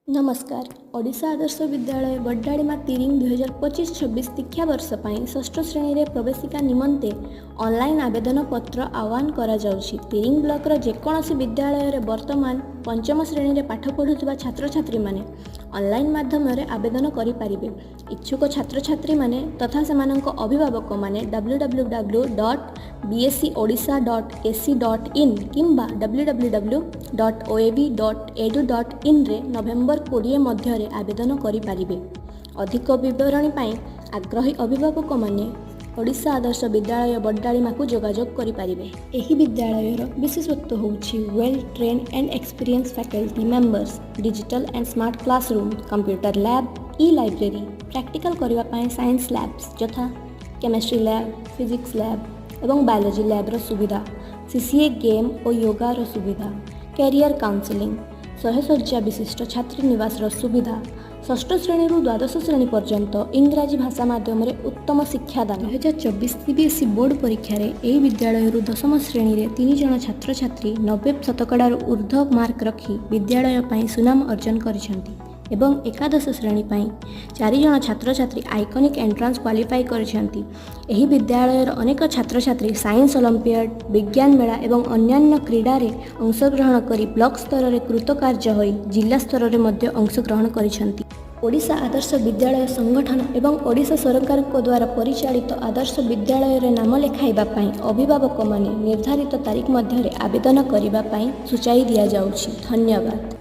ନମସ୍କାର। ଓଡ଼ିଶା ଆଦର୍ଶ ବିଦ୍ୟାଳୟ, ବଡ଼ଡାଳିମା, ତିରିଂ, 2025-26 ଶିକ୍ଷାବର୍ଷ ପାଇଁ ଷଷ୍ଠ ଶ୍ରେଣୀରେ ପ୍ରବେଶିକା ନିମନ୍ତେ ଅନଲାଇନ୍ ଆବେଦନ ପତ୍ର ଆହ୍ୱାନ କରାଯାଉଛି। ତିରିଂ ବ୍ଲକର ଯେକୌଣସି ବିଦ୍ୟାଳୟରେ ବର୍ତ୍ତମାନ ପଞ୍ଚମ ଶ୍ରେଣୀରେ ପାଠ ପଢ଼ୁଥିବା ଛାତ୍ରଛାତ୍ରୀମାନେ ଅନଲାଇନ୍ ମାଧ୍ୟମରେ ଆବେଦନ କରିପାରିବେ। ଇଚ୍ଛୁକ ଛାତ୍ରଛାତ୍ରୀମାନେ ତଥା ସେମାନଙ୍କ ଅଭିଭାବକମାନେ www.bseodisha.ac.in କିମ୍ବା www.oav.edu.inରେ ନଭେମ୍ବର 20 ମଧ୍ୟରେ ଆବେଦନ କରିପାରିବେ। ଅଧିକ ବିବରଣୀ ପାଇଁ ଆଗ୍ରହୀ ଅଭିଭାବକମାନେ ଓଡ଼ିଶା ଆଦର୍ଶ ବିଦ୍ୟାଳୟ, ବଡ଼ଡାଳିମାକୁ ଯୋଗାଯୋଗ କରିପାରିବେ। ଏହି ବିଦ୍ୟାଳୟର ବିଶେଷତ୍ୱ ହେଉଛି well trained and experienced faculty members, digital and smart classroom, computer lab, e library, practical କରିବା ପାଇଁ ସାଇନ୍ସ ଲ୍ୟାବ୍ସ ଯଥା କେମିଷ୍ଟ୍ରି ଲ୍ୟାବ୍, ଫିଜିକ୍ସ ଲ୍ୟାବ୍ ଏବଂ ବାୟୋଲୋଜି ଲ୍ୟାବ୍ର ସୁବିଧା, ସିସିଏ ଗେମ୍ ଓ ୟୋଗାର ସୁବିଧା, କ୍ୟାରିୟର କାଉନସେଲିଂ, 100 ଶଯ୍ୟା ବିଶିଷ୍ଟ ଛାତ୍ରୀ ନିବାସର ସୁବିଧା, ଷଷ୍ଠ ଶ୍ରେଣୀରୁ ଦ୍ୱାଦଶ ଶ୍ରେଣୀ ପର୍ଯ୍ୟନ୍ତ ଇଂରାଜୀ ଭାଷା ମାଧ୍ୟମରେ ଉତ୍ତମ ଶିକ୍ଷାଦାନ। 2024 ସିବିଏସ୍ଇ ବୋର୍ଡ଼ ପରୀକ୍ଷାରେ ଏହି ବିଦ୍ୟାଳୟରୁ ଦଶମ ଶ୍ରେଣୀରେ ତିନି ଜଣ ଛାତ୍ରଛାତ୍ରୀ 90 ଶତକଡ଼ାରୁ ଉର୍ଦ୍ଧ୍ୱ ମାର୍କ ରଖି ବିଦ୍ୟାଳୟ ପାଇଁ ସୁନାମ ଅର୍ଜନ କରିଛନ୍ତି ଏବଂ ଏକାଦଶ ଶ୍ରେଣୀ ପାଇଁ ଚାରି ଜଣ ଛାତ୍ରଛାତ୍ରୀ ଆଇକନିକ୍ ଏଣ୍ଟ୍ରାନ୍ସ କ୍ୱାଲିଫାଇ କରିଛନ୍ତି। ଏହି ବିଦ୍ୟାଳୟର ଅନେକ ଛାତ୍ରଛାତ୍ରୀ ସାଇନ୍ସ ଅଲମ୍ପିଆଡ଼, ବିଜ୍ଞାନ ମେଳା ଏବଂ ଅନ୍ୟାନ୍ୟ କ୍ରୀଡ଼ାରେ ଅଂଶଗ୍ରହଣ କରି ବ୍ଲକ ସ୍ତରରେ କୃତକାର୍ଯ୍ୟ ହୋଇ ଜିଲ୍ଲା ସ୍ତରରେ ମଧ୍ୟ ଅଂଶଗ୍ରହଣ କରିଛନ୍ତି। ଓଡ଼ିଶା ଆଦର୍ଶ ବିଦ୍ୟାଳୟ ସଂଗଠନ ଏବଂ ଓଡ଼ିଶା ସରକାରଙ୍କ ଦ୍ୱାରା ପରିଚାଳିତ ଆଦର୍ଶ ବିଦ୍ୟାଳୟରେ ନାମ ଲେଖାଇବା ପାଇଁ ଅଭିଭାବକମାନେ ନିର୍ଦ୍ଧାରିତ ତାରିଖ ମଧ୍ୟରେ ଆବେଦନ କରିବା ପାଇଁ ସୂଚାଇ ଦିଆଯାଉଛି। ଧନ୍ୟବାଦ।